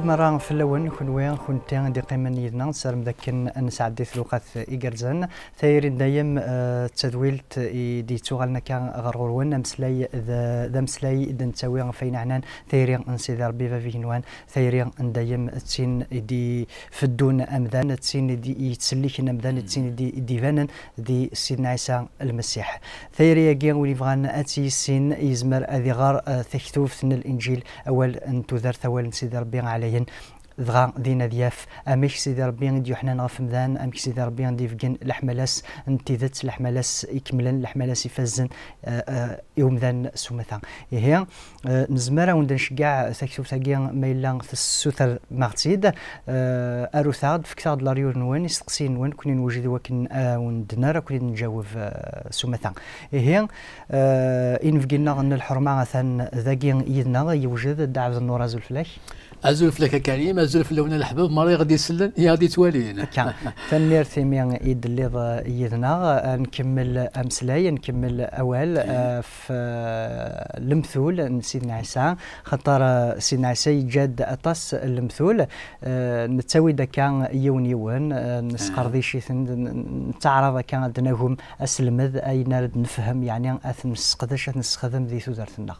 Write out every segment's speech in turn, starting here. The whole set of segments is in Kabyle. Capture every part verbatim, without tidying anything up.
Merra fell-awen, kunwi, kunti i d-iqqimen yid-neɣ, nessarem d akken ad nesɛeddi lewqat igerrzen. Tayri n dayem, eh, d tadwilt i d-yettuɣalen akka ɣer ɣur-wen, ameslay d, d ameslay i d-nettawi ɣef wayen ɛnan tayri n Sidi Ṛebbi bab igenwan, tayri n dayem d tin i d-ifeddun amdan, d tin i d-yettselliken amdan, d tin i d-, i d-ibanen di Sidna Ɛisa Lmasiḥ. Tayri-agi, win yebɣan ad tt-yissin, yezmer ad iɣer, eh, taktubt n Linǧil, awal n tudert, awal n Sidi Ṛebbi ɛlayen. Dɣa din ad yaf amek Sidi Ṛebbi i d-yuḥnan ɣef umdan, amek Sidi Ṛebbi i d-ibeggen leḥmala-s n tidet, leḥmala-s ikemlen, leḥmala-s ifazen, eh, eh, i umdan s umata. Ihi, eh, nezmer ad wen-d-nceggeɛ taktubt-agi ma yella tessutrem-aɣ-tt-id, eh, arut-aɣ-d, fket-aɣ-d laryur-nwen, isteqsiyen-nwen, nekni newjed i wakken ad wen-d-nerr, ad ken-id-nǧaweb, eh, s umata. Ihi, eh, inebgi-nneɣ n lḥerma atan dagi yid-neɣ, yewjed Dda Ɛebdennur, azul fell-ak. Azul fell-ak a Karim, azul fell-awen a leḥbab merra i ɣ-d-isellen, i ɣ-d-ittwalin. Akka, tanemmirt imi i d-telliḍ, eh, yid-neɣ. Ad nkemmel ameslay, ad nkemmel awal, eh, f, eh, lemtul n Sidna Ɛisa, xaṭer, eh, Sidna Ɛisa yeǧǧa-d aṭas n lemtul, eh, nettawi-d akka yiwen yiwen, eh, nesqerdic-iten, n-, n-, nettaɛraḍ akka ad d-nagem aselmed, ayen ara d-nefhem, yeɛni ad t-nesseqdec, ad t-nessexdem di tudert-nneɣ.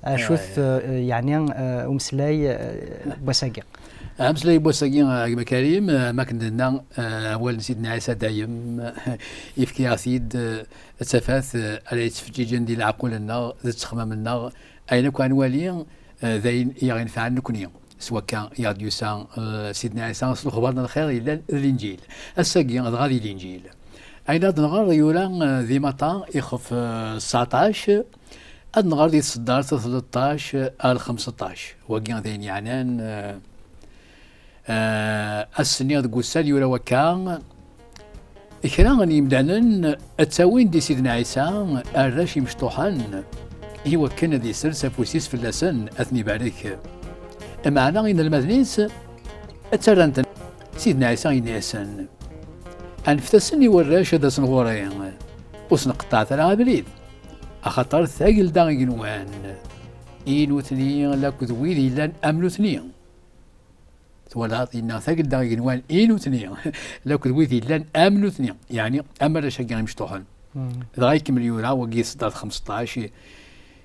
Acu-t, eh, yeɛni, eh, umeslay, eh, n wass-agi? Ameslay n wass-agi, a gma Karim, eh, am akken d-nenna, eh, awal n Sidna Ɛisa dayem, eh, yefka-yaɣ-t-id, eh, d tafat, eh, ara yettfeǧǧiǧen di leɛqul-nneɣ, d ttexmam-nneɣ, ayen akk ara nwali, eh, d ayen i aɣ-inefɛen nekni. S wakka i aɣ-d-yusa, eh, Sidna Ɛisa s lexbar n lxir yellan d Linǧil. Ass-agi, dɣa di Linǧil. Ayen ara d-nɣer yura, eh, di Maṭa, ixef, eh, tseɛṭac, ad nɣer di tseddart tleṭṭac ar xemseṭṭac. Wagi d ayen yeɛnan, eh, eh, ass-nni deg ussan yura wakka, kra n yimdanen ttawin-d i Sidna Ɛisa arrac imecṭuḥen i wakken ad isers afus-is fell-asen, ad ten-ibarek. Meɛna inelmaden-is ttarran-ten. Sidna Ɛisa yenna-yasen: "Anfet-asen i warrac ad asen ɣur-i, ur sen-qeṭṭɛet ara abrid, axaṭer tagelda igenwan i nutni lakked wid yellan am nutni." Twalaḍ, yenna tagelda igenwan i nutni lakked wid yellan am nutni, yeɛni am arrac-agi imecṭuḥen. Dɣa ikemmel yura wagi ṣṣdar xemseṭṭac,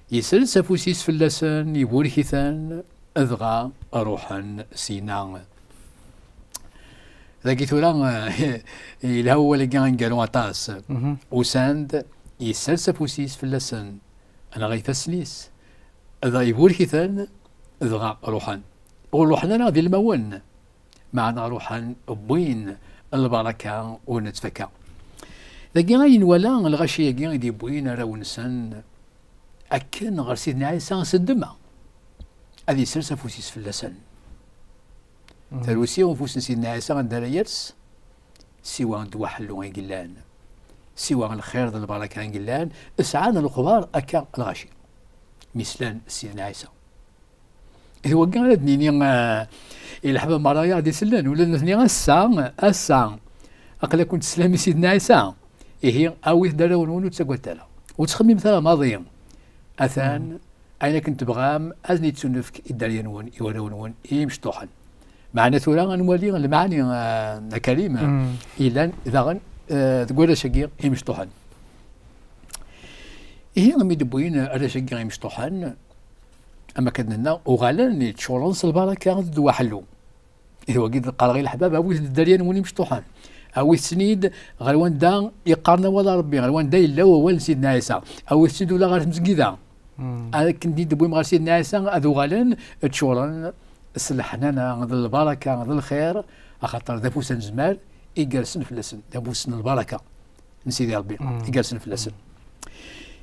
isels afus-is fell-asen, iburek-iten, dɣa ruḥen sina. Dagi tura, yelha wawal-agi aneggaru aṭas. Usan-d, isers afus-is fell-asen, neɣ ifassen-is, dɣa iburek-iten, dɣa ruḥen. Ur ruḥen ara d ilmawen, meɛna ruḥen wwin lbaraka ur nettfakka. Dagi ay nwala lɣaci-agi i d-yewwin arraw-nsen akken ɣer Sidna Ɛisa s ddemma, ad isers afus-is fell-asen. Tarusi ufus n Sidna Ɛisa anda ara yers, siwa ddwa ḥellu i yellan, siwa lxir d lbaraka i yellan, sɛan lexbar akka lɣaci mi slan Sidna Ɛisa. D wagi ara d-nini, eh, i leḥbab merra i aɣ-d-isellen, ula d nutni ass-a, ass-a, aql-aken teslam i Sidna Ɛisa. Ihi, awit-d arraw-nwen, ur ttagadet ara. Ur ttxemmimet ara maḍi. Atan, ayen akken tebɣam, ad ten-ittunefk i dderya-nwen, i warraw-nwen, i yimecṭuḥen. Meɛna tura ad nwali lmeɛni, eh, a Karim, yellan daɣen, eh, deg warrac-agi imecṭuḥen. Ihi, mi d-wwin arrac-agi imecṭuḥen, am akka d-nenna, uɣalen ččuren s lbaraka d ddwa ḥellu. Ihi wagi d-qqareɣ i leḥbab, awit-d dderya-nwen imecṭuḥen. Awit-ten-id ɣer wanda yeqqaren awal n Ṛebbi, ɣer wanda yella wawal n Sidna Ɛisa. Awit-ten-id ula ɣer tmezgida. Akken d-tewwim ɣer Sidna Ɛisa, ad uɣalen ččuren s leḥnana, d lbaraka, d lxir, axaṭer d afus anezmar i yersen fell-asen, d afus n lbaraka n Sidi Ṛebbi i yersen fell-asen.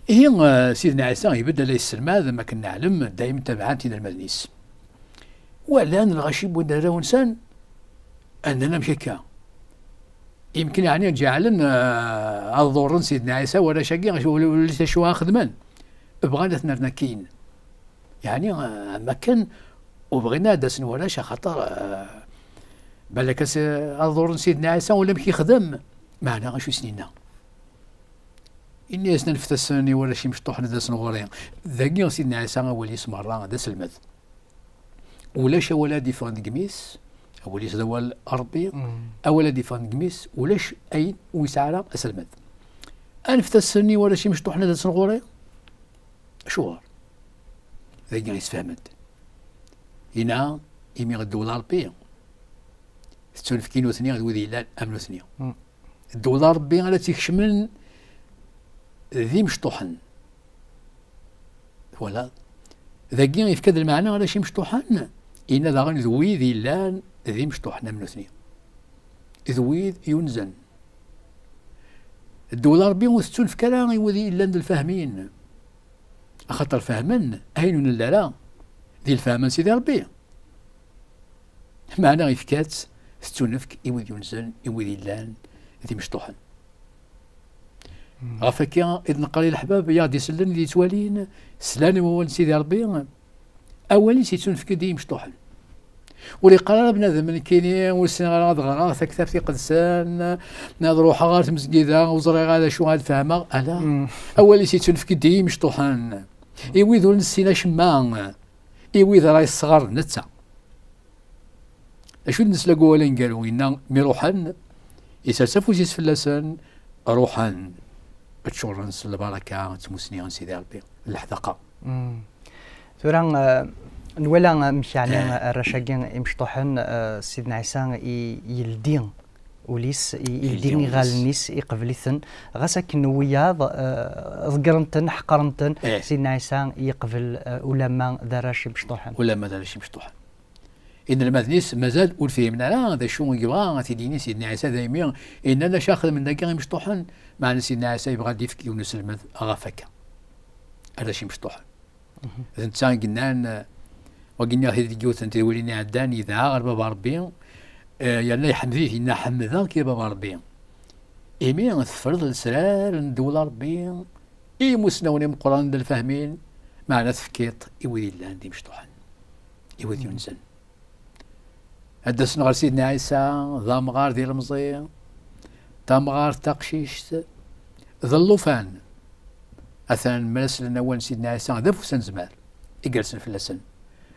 Ihi, eh, Sidna Ɛisa ibeddel yesselmad, am akken neɛlem, dayem tabɛen inelmaden-is. Walan lɣaci wwin-d arraw-nsen, nnan amek akka? Yemken yeɛni ǧeɛlen, eh, ad ḍurren Sidna Ɛisa warrac-agi, acu, ulac acu ara xedmen. Bɣan ad ten-rren akkin. Yeɛni, eh, am akken ur bɣin ad d-asen warrac, axaṭer, eh, balak as-, ad ḍurren Sidna Ɛisa ulamek yexdem. Meɛna acu i sen-yenna? Yenna-yasen: "Anfet-asen i warrac imecṭuḥen ad asen ɣur-i." Dagi Sidna Ɛisa awal-is merra d aselmed. Ulac awal ad d-iffɣen deg imi-s, awal-is d awal n Ṛebbi, awal ad d-iffɣen deg imi-s, ulac ayen ur yesɛi ara aselmed. Anfet-asen i warrac imecṭuḥen ad asen ɣur-i. Acuɣer? Dagi yessefhem-d. Yenna, imi ddewla n Ṛebbi tettunefk i nutni d wid yellan am nutni. Ddewla n Ṛebbi ara tt-ikecmen d imecṭuḥen. Twalaḍ? Dagi yefka-d lmeɛna arrac imecṭuḥen, yenna daɣen d wid yellan d imecṭuḥen am nutni. D wid yunzen. Ddewla n Ṛebbi ur tettunefk ara i wid yellan d lfahmin. Axaṭer fehmen ayen ur nelli ara di lfahma n Sidi Ṛebbi. Meɛna yefka-tt tettunefk i wid yunzen, i wid yellan d imecṭuḥen. Ɣef akka i d-neqqar i leḥbab i aɣ-d-isellen, i d-yettwalin, slan i wawal n Sidi Ṛebbi, awal-is yettunefk-d i yimecṭuḥen. Ur yeqqar ara bnadem, nekkini ur ssineɣ ara ad ɣreɣ taktabt iqedsen, ad ruḥeɣ ɣer tmezgida, ur ẓriɣ ara d acu ad fehmeɣ. Ala. Awal-is yettunefk-d i yimecṭuḥen, i wid ur nessin acemma, i wid ara yesɣer netta. D acu i d-nesla deg wawal aneggaru? Yenna, mi ruḥen, isers afus-is fell-asen, ruḥen, ččuren s lbaraka d tmusni n Sidi Ṛebbi, d leḥdaqa. Tura, eh, nwala amek yeɛni arrac-agi imecṭuḥen, eh, Sidna Ɛisa i yeldi ul-is, i, yeldi iɣallen-is, iqbel-iten. Ɣas akken wiyaḍ, eh, ḍeggren-ten, ḥeqren-ten, Sidna Ɛisa yeqbel, eh, ulamma d arrac imecṭuḥen. Ulamma d arrac imecṭuḥen. Inelmaden-is mazal ur fhimen ara d acu i yebɣa ad t-id-yini Sidna Ɛisa, daymi yenna-d acu xedmen dagi imecṭuḥen, meɛna Sidna Ɛisa yebɣa ad d-yefk yiwen uselmed ɣef akka. Arrac imecṭuḥen. D netta i yennan, eh, wagi nniɣ-t-id deg yiwet n tedwilin iɛeddan, yedɛa ɣer Baba Ṛebbi, eh, yerna iḥemd-it, yenna, "Ḥemdeɣ-k, a Baba Ṛebbi, imi tefreḍ lesrar n ddewla Ṛebbi i imusnawen imeqqranen d lfahmin, meɛna tefkiḍ i wid yellan d imecṭuḥen, i wid yunzen." Ad d-asen ɣer Sidna Ɛisa, d amɣar d ilemẓi, tamɣart taqcict, d llufan. Atan mi ara slen awal n Sidna Ɛisa, d afus anezmar i yersen fell-asen.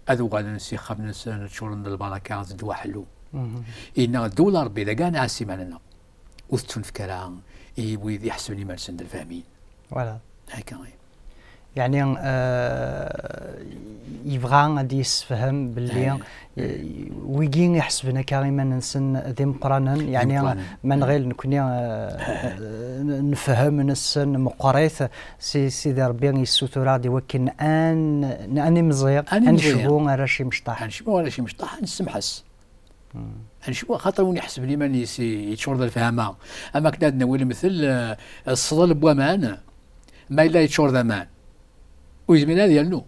Ad uɣalen s ixxamen-nsen ččuren d lbaraka, d ddwa ḥellu. Yenna, ddewla Ṛebbi, dagi ad nɛass iman-nneɣ. Ur tettunefk ara i wid iḥesben iman-nsen d lfahmin. Voilà. Akka, eh. Yeɛni, eh, yebɣa ad d-yessefhem belli, eh, wigi iḥesben akka iman-nsen d imeqqranen, yeɛni, ma nɣil nekni, eh, nefhem, nessen, meqqrit, si Sidi Ṛebbi yessutur-aɣ-d i wakken ad n-, ad nimẓi, ad nimẓi, ad necbu arrac imecṭaḥ. Ad necbu arrac imecṭaḥ, ad nessemḥes. Anecwa, xaṭer win iḥesben iman-is i-, yeččur d lefhama. Am akken ad d-nawi lemtel, eh, ṣṣḍel n waman, ma yella yeččur d aman, ur yezmir ad yernu.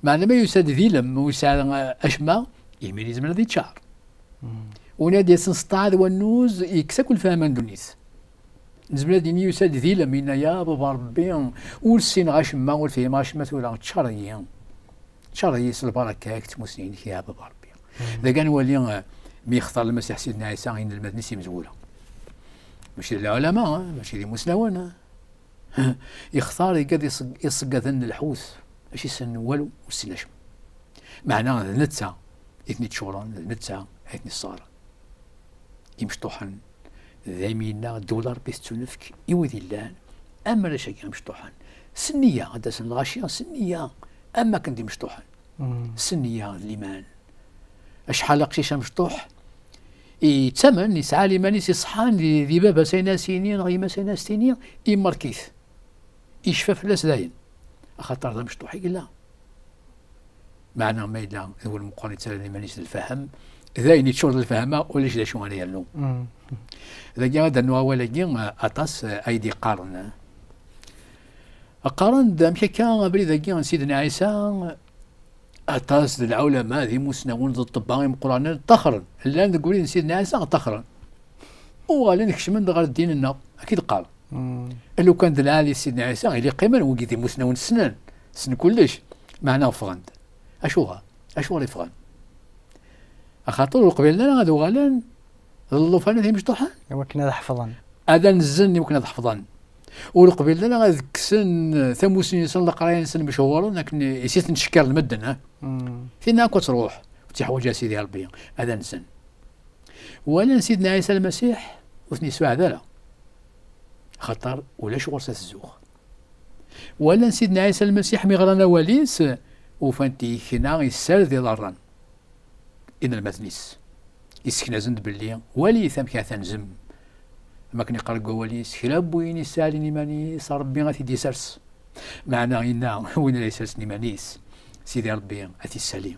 Meɛna ma yusa-d d ilem, ur yesɛi, eh, acemma, imir yezmer ad yeččar. Win ad d-yasen s ṭṭaɛa d wannuz, yekkes akk lefhama n ddunit. Nezmer ad d-nini yusa-d d ilem, yenna, "Ya Baba Ṛebbi, ur ssineɣ acemma, ur fhimeɣ acemma tura, ččar-iyi. Ččar-iyi s lbaraka-k d tmusni-inek, ya Baba Ṛebbi." Dagi ad nwali, eh, mi yextar Lmasiḥ Sidna Ɛisa inelmaden-is imezwura. Mačči d lɛulama, eh, mačči d imusnawen, eh. Yextar igad iṣeg-, iṣeggaden n lḥut, mačči ssnen walu, ur ssinen acemma. Meɛna d netta i ten-iččuren, d netta i ten-isseɣren. Imecṭuḥen, daymi yenna, ddewla Ṛebbi tettunefk i wid yellan am arrac-agi imecṭuḥen. S nniya, ad d-asen lɣaci, s nniya, am akken d imecṭuḥen. S nniya d liman. Acḥal aqcic amecṭuḥ yettamen, yesɛa liman-is iṣeḥḥan di, di baba-s ayen as-yini, neɣ yemma-s ayen as-tini, imerk-it. Yecfa fell-as dayen. Axaṭer d amecṭuḥ i yella. Meɛna ma yella d win meqqren yettarran iman-is d lfahem, d ayen yeččur d lfahma, ulac d acu ara yernu. Dagi ad d-rnuɣ awal-agi, eh, aṭas, eh, ay d-iqqaren, eh. Qqaren-d amek akka abrid-agi n Sidna Ɛisa, aṭas d lɛulama, d imusnawen, d ṭṭebba imeqqranen, ṭṭaxren. Llan deg ubrid n Sidna Ɛisa, ṭṭaxren. Uɣalen kecmen-d ɣer ddin-nneɣ, akka i d-qqaren. Lukan d lɛali Sidna Ɛisa, ili qqimen wigi d imusnawen ssnen, ssnen kullec, meɛna ffɣen-d. Acuɣer? Acuɣer i ffɣen? Axaṭer ur qbilen ara ad uɣalen d llufan d imecṭuḥen. I wakken ad ḥefḍen. Ad anzen i wakken ad ḥefḍen. Ur qbilen ara ad kksen tamussni-nsen, leqraya-nsen mechuren, akken i s-ten-ttcekkiren medden, ha? Tinna akk ad truḥ, ur tt-iḥwaǧ ara Sidi Ṛebbi, ad anzen. Walan Sidna Ɛisa Lmasiḥ, ur ten-yesweɛd ara, axaṭer ulac ɣur-s ad t-zzux. Walan Sidna Ɛisa Lmasiḥ mi ɣran awal-is, ufan-t yekna, yessared iḍarren inelmaden-is. Yesseknazen-d belli, walit amek ara tanzem. Am akken iqqar deg wawal-is, kra n win issalin iman-is, Ṛebbi ad t-id-isers. Meɛna inna, win ara isersen iman-is, Sidi Ṛebbi ad t-issali.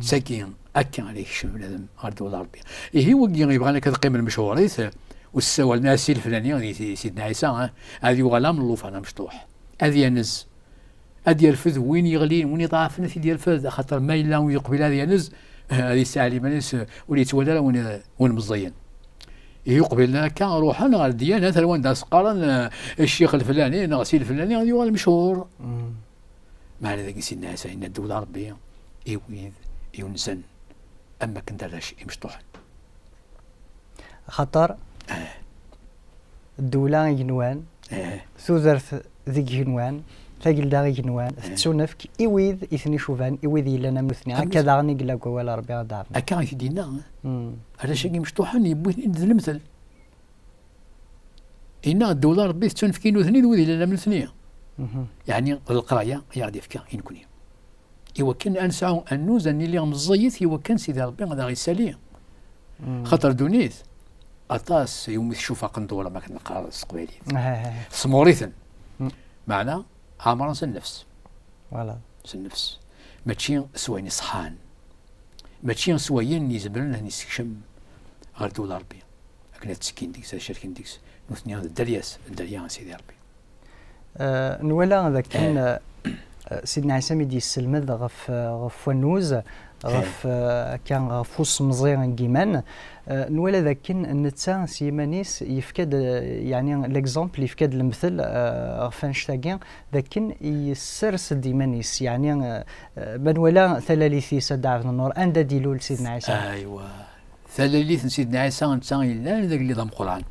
Sagi, akka ara yekcem bnadem ɣer ddewla n Ṛebbi. Ihi, wigi yebɣan akka ad qqimen mechurit, ur ssawalen ara si leflani di si-, Sidna Ɛisa, eh, ad yuɣal am llufan amecṭuḥ. Ad yanez. Ad yerfed win yeɣlin, win iḍɛafen ad t-id-yerfed, axaṭer ma yella ur yeqbil ad yanez, eh, ad yesseɛli iman-is, eh, ur yettwali ara win, win meẓẓiyen. Ihi uqbilen akka, ruḥen ɣer ddyanat ar wanda s-qqaren, eh, ccix leflani neɣ si leflani ad yuɣal mechur. Meɛna dagi Sidna Ɛisa yenna-d ula Ṛebbi i wid yunzen am wakken d arrac imecṭuḥen. Axaṭer ddewla igenwan, tudert deg igenwan, tagelda igenwan, tettunefk i wid i ten-icuban, i wid yellan am nutni. Akka daɣen i yella deg wawal n Ṛebbi ad d-ɛerḍen. Akka i t-id-yenna, eh? Arrac-agi imecṭuḥen yewwi-ten-id d lemtel. Yenna ddewla n Ṛebbi tettunefk i nutni d wid yellan am nutni. Yeɛni d leqraya i aɣ-d-yefka i nekni. Iwakken ad nesɛu annuz, ad nili meẓẓiyit, iwakken Sidi Ṛebbi ad aɣ-issali. Xaṭer ddunit, aṭas iwumi tcufaq ndur, am akken neqqar s teqbaylit. Tesmuṛ-iten. Meɛna, ɛemṛen s nnefs. Voilà. S nnefs. Mačči s wayen iṣeḥḥan. Mačči s wayen izemren ad n-issekcem ɣer ddewla Ṛebbi. Akken ad ttekkin deg-s, ad cerken deg-s. Nutni d dderya-s, dderya n Sidi Ṛebbi. Eh, nwala dakken, eh, eh, Sidna Ɛisa mi d-yesselmed ɣef, eh, ɣef wannuz, ɣef, eh, akka, ɣef usemẓi n yiman, eh, nwala dakken netta s yiman-is yefka-d, eh, yeɛni, l'exemple, yefka-d lemtel, eh, ɣef annect-agi, dakken yessers-d iman-is, yeɛni, eh, eh, ma nwala talalit-is, a Dda Ɛebdennur, anda d-ilul Sidna Ɛisa? Aywa, talalit n Sidna Ɛisa netta yellan d agellid ameqqran.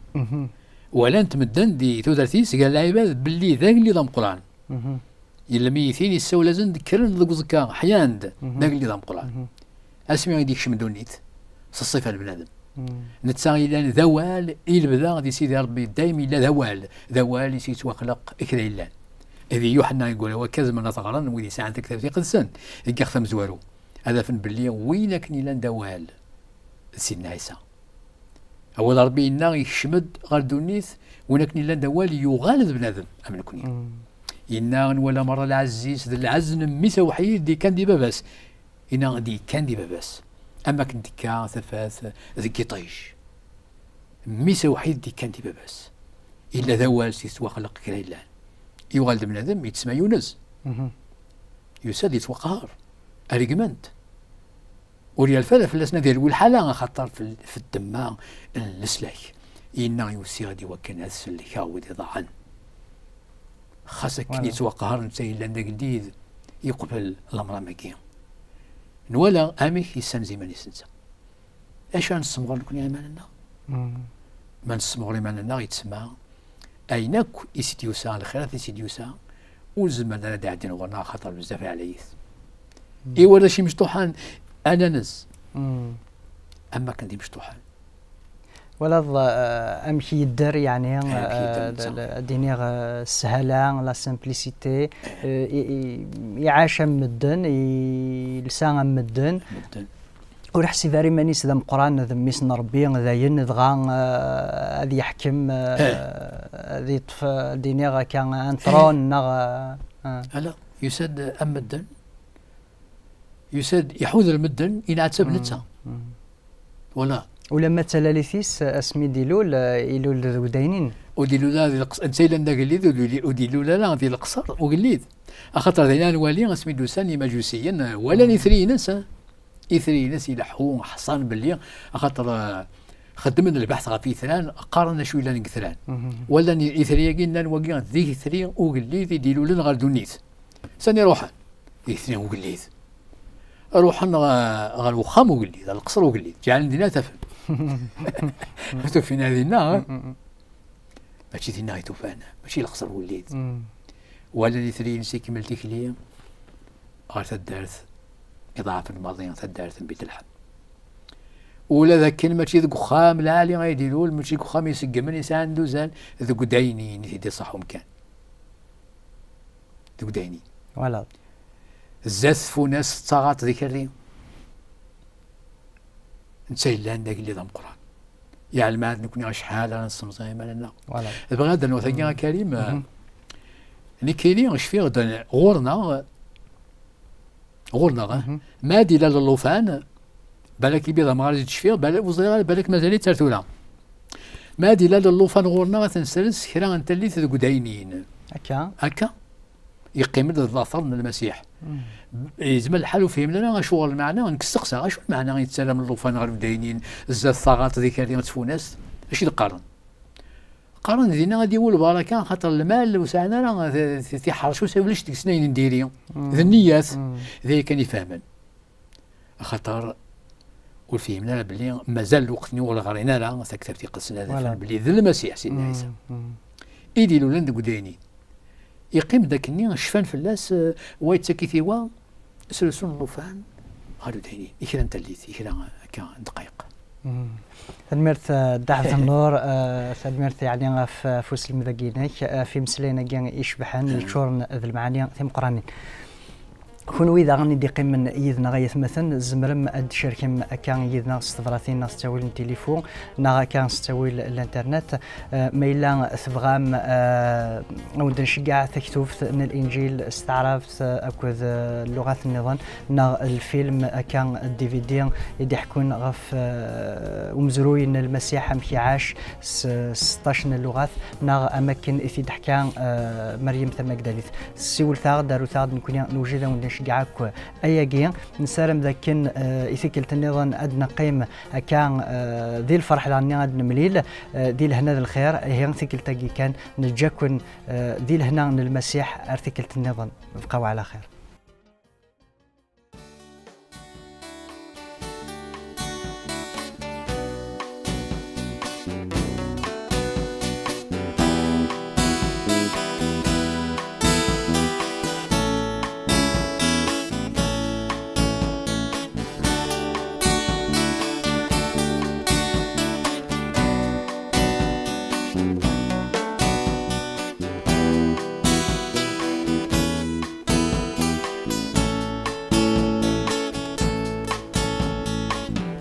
Walan-t medden di tudert-is, gar lɛibad, belli d agellid ameqqran. Ilmeyytin yessawel-asen-d, kkren deg uẓekka, ḥyan-d, d agellid ameqqran. Asmi i d-yekcem ddunit, s ṣṣifa n bnadem. Netta yellan d awal, i lebda di Sidi Ṛebbi, dayem yella d awal, d awal i s-yettwaxleq kra yellan. Di Yuḥenna yeggura wakka, zemren ad t-ɣren wid yesɛan taktabt iqedsen, deg yixef amezwaru, ad afen belli win akken yellan d awal, d Sidna Ɛisa. Awal Ṛebbi yenna, yekcem-d ɣer ddunit, win akken yellan d awal, yuɣal d bnadem am nekni. Yenna, nwala merra lɛezz-is d lɛezz n mmi-s awḥid d-yekkan di baba-s. Yenna, d-yekkan di baba-s. Am akken d-tekka tafat deg yiṭij. Mmi-s awḥid d-yekkan di baba-s. Yella d awal s yettwaxleq kra yellan. Yuɣal d bnadem, yettesma Yunez. Yusa-d yettwaqhar. Regmen-t. Ur yerfi ara fell-asen ad yerwi lḥala, axaṭer f, f ddemma n leslak. Yenna, usiɣ-d i wakken ad sellkeɣ wid iḍaɛen. Xas akken yettwaqhar netta yellan d agellid, yeqbel lamram-agi. Nwala amek yessanz iman-is netta. Acu ara nessemɣer nekni iman-nneɣ? Ma nessemɣer iman-nneɣ, yettsemma ayen akk i s-d-yusa, lxirat i s-d-yusa, ur zemren ara ad d-ɛeddin ɣur-neɣ, axaṭer bezzaf ɛlayit. I warrac imecṭuḥen, ananez. Am wakken d imecṭuḥen. Twalaḍ, eh, amek yedder, yeɛni, amek yedder, eh, netta, l-, l-, ad d-iniɣ, eh, sshala, la simplicité, eh, i, i, iɛac am medden, i, yelsa am medden. Ur iḥsib ara iman-is d ameqqran, d mmi-s n Ṛebbi, d ayen, dɣa, eh, ad yeḥkem, eh, ad yeṭṭef, eh, ad d-iniɣ akka, un trône, neɣ, eh, eh. Ala, yusa-d am medden, yusa-d iḥuder medden, inɛettab netta. Voilà. Ulamma d talalit-is, asmi d-ilul, eh, ilul d udaynin. Ur d-ilul ara di leqs-, netta yellan d agellid, ur d-ili-, ur d-ilul ara di leqṣer ugellid. Axaṭer d ayen ara nwali, asmi d-usan imajusiyen, eh, walan itri-ines, eh. Itri-ines ileḥḥu, ḥṣan belli, axaṭer, eh, xeddmen lbeḥt ɣef yitran, qqaren acu yellan deg yitran. Walan i-, itri-agi, nnan wagi d itri ugellid i d-ilulen ɣer ddunit. Sani ruḥen? Itri ugellid. Ruḥen ɣ-, ɣer uxxam ugellid, ɣer leqṣer ugellid. Ǧeɛlen dinna tafen. Tufin dinna, eh? Mačči dinna i t-ufan, mačči leqṣer n wellid. Walan itri-ines ikemmel tikli ɣer taddart iḍɛafen maḍi, taddart n Bit Lḥem. Ula d akken mačči deg uxxam lɛali ay d-ilul, mačči deg uxxam iseggmen yesɛan dduzan, deg udaynin i t-id-iṣaḥ umkan. Deg udaynin. Voilà. Zdat tfunast d taɣaṭ d ikerri. Netta yellan d agellid ameqqran. Yeɛlem ɛad nekkni acḥal ara nessemẓi iman-nneɣ. Voilà. Bɣiɣ ad d-rnuɣ tagi, a Karim, nekkini cfiɣ-d ɣur-neɣ, ɣur-neɣ, eh? Ma ad ilal llufan, balak ibiḍ amɣar i d-cfiɣ, balak, ur ẓriɣ ara, balak mazal-itt ar tura. Ma ad ilal llufan ɣur-neɣ, ad t-nessers kra n tallit deg udaynin. Akka. Akka. Yeqqim-d d later n Lmasiḥ. Yezmer lḥal ur fhimen ara acuɣer lmeɛna, nekk steqsaɣ, acu lmeɛna yettaram llufan ɣer udaynin, zdat taɣaṭ, d ikerri, d tfunast? Acu i d-qqaren? Qqaren dinna ad iwul baraka, axaṭer lmal ur sɛan ara, t-, t-, tiḥerci ulac deg-sen ayen n diri. D nniyat. D aya kan i fehmen. Axaṭer ur fhimen ara belli mazal lweqt-nni ur ɣrin ara taktabt iqedsen ad afan belli d Lmasiḥ Sidna Ɛisa. I d-ilulen deg udaynin. Yeqqim-d akkenni, cfan fell-as, eh, wa yettak-it i wa, srusun llufan ɣer udaynin. I kra n tallit, i kra akka n ddqayeq. Tanemmirt, eh, Dda Ḥmed Nnur, eh, tanemmirt yeɛni ɣef, eh, ɣef uselmed-agi-inek, eh, ɣef imeslayen-agi icebḥen, yeččuren d lemɛani timeqqranin. Kunwi daɣen i d-iqqimen yid-neɣ ay atmaten, tzemrem ad d-tcerkem akka yid-neɣ s tebratin neɣ s ttawil n tilifu, neɣ akka s ttawil n l'internet. Eh, ma yella tebɣam, eh, ad wen-d-nceggeɛ taktubt n Linǧil s taɛrabt, eh, akked, eh, lluɣat nniḍen, neɣ lfilm akka D V D i d-iḥekkun ɣef, eh, umezruy n Lmasiḥ, amek iɛac s, s seṭṭac n lluɣat, neɣ am akken i t-id-teḥka, eh, Meryem Tamagdalit. Siwlet-aɣ-d, arut-aɣ-d, nekkni newjed ad wen-d-nceggeɛ akk ayagi. Nessaram d akken, eh, i tikkelt nniḍen ad neqqim akka, eh, di lferḥ daɣen-nni ad nemlil, eh, di lehna d lxir. Ihi tikkelt-agi kan neǧǧa-ken, eh, di lehna n Lmasiḥ ar tikkelt nniḍen. Bqaw ɛla xir.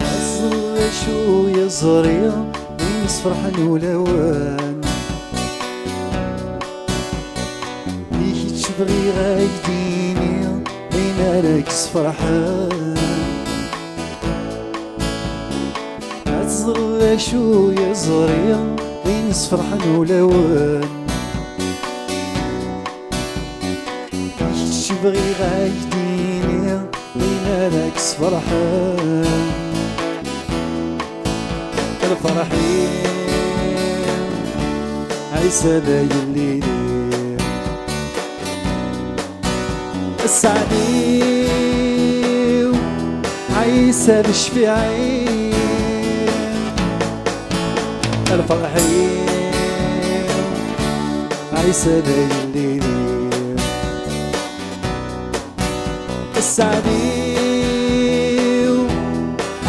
Aẓ d acu yeẓri win isferḥen ulawen. I kečč bɣiɣ ad k-d-iniɣ ayen ara k-sferḥen. Ad teẓreḍ d acu yeẓri win isferḥen ulawen. I kečč bɣiɣ ad k-d-iniɣ ayen ara k-sferḥen. Lferḥ-iw, Ɛisa d agellid-iw. Sseɛd-iw, Ɛisa d ccfiɛ-iw. Lferḥ-iw, Ɛisa d agellid-iw. Sseɛd-iw,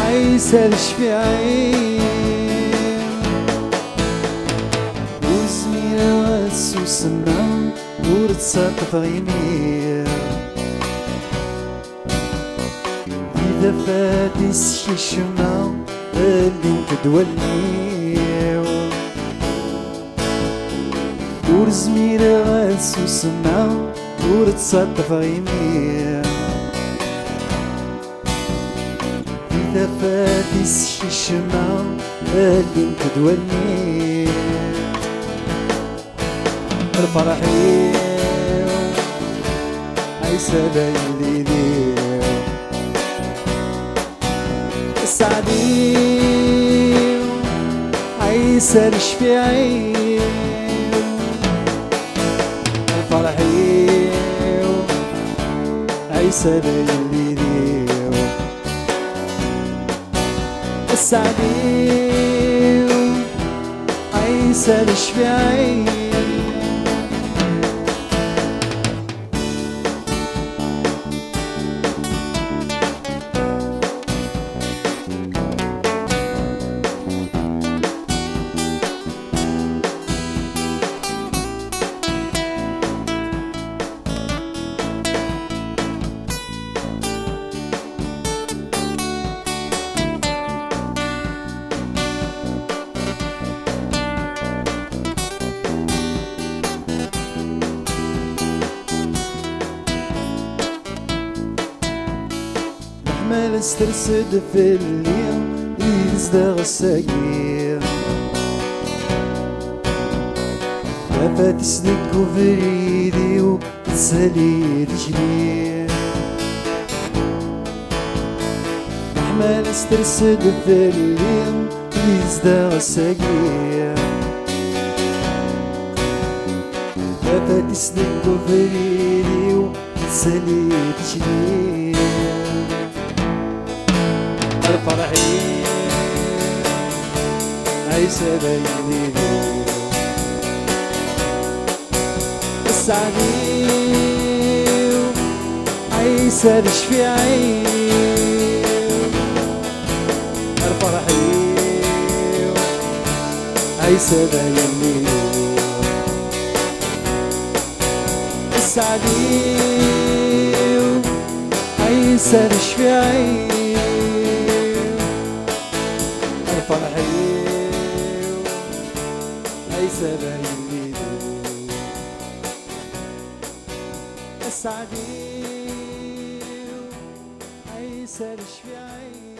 Ɛisa d ccfiɛ-iw. Ur zmireɣ ad susmeɣ, ur ttaṭṭfeɣ imir. Di tafat-is kecmeɣ, ldint-d wallen-iw. Ur zmireɣ ad susmeɣ, ur ttaṭṭfeɣ imir. Di tafat-is kecmeɣ, ldint-d wallen-iw. Lferḥ-iw, Ɛisa d agellid-iw. Sseɛd-iw, Ɛisa d ccfiɛ-iw. Lferḥ-iw, Ɛisa d agellid-iw. Sseɛd-iw, Ɛisa Ɛisa d ccfiɛ-iw. Leḥmala-s ters-d fell-i, i yezdeɣ ass-agi. Tafat-is deg ubrid-iw, tsali tikli. Leḥmala-s ters-d fell-i, i yezdeɣ ass-agi. Tafat-is deg ubrid-iw, tsali tikli. Lferḥ-iw, Ɛisa d agellid-iw. Sseɛd-iw, Ɛisa d ccfiɛ-iw. Lferḥ-iw, Ɛisa d agellid-iw. Sseɛd-iw, Ɛisa d ccfiɛ-iw. Lferḥ-iw, Ɛisa d agellid-iw. Sseɛd-iw, Ɛisa d ccfiɛ-iw.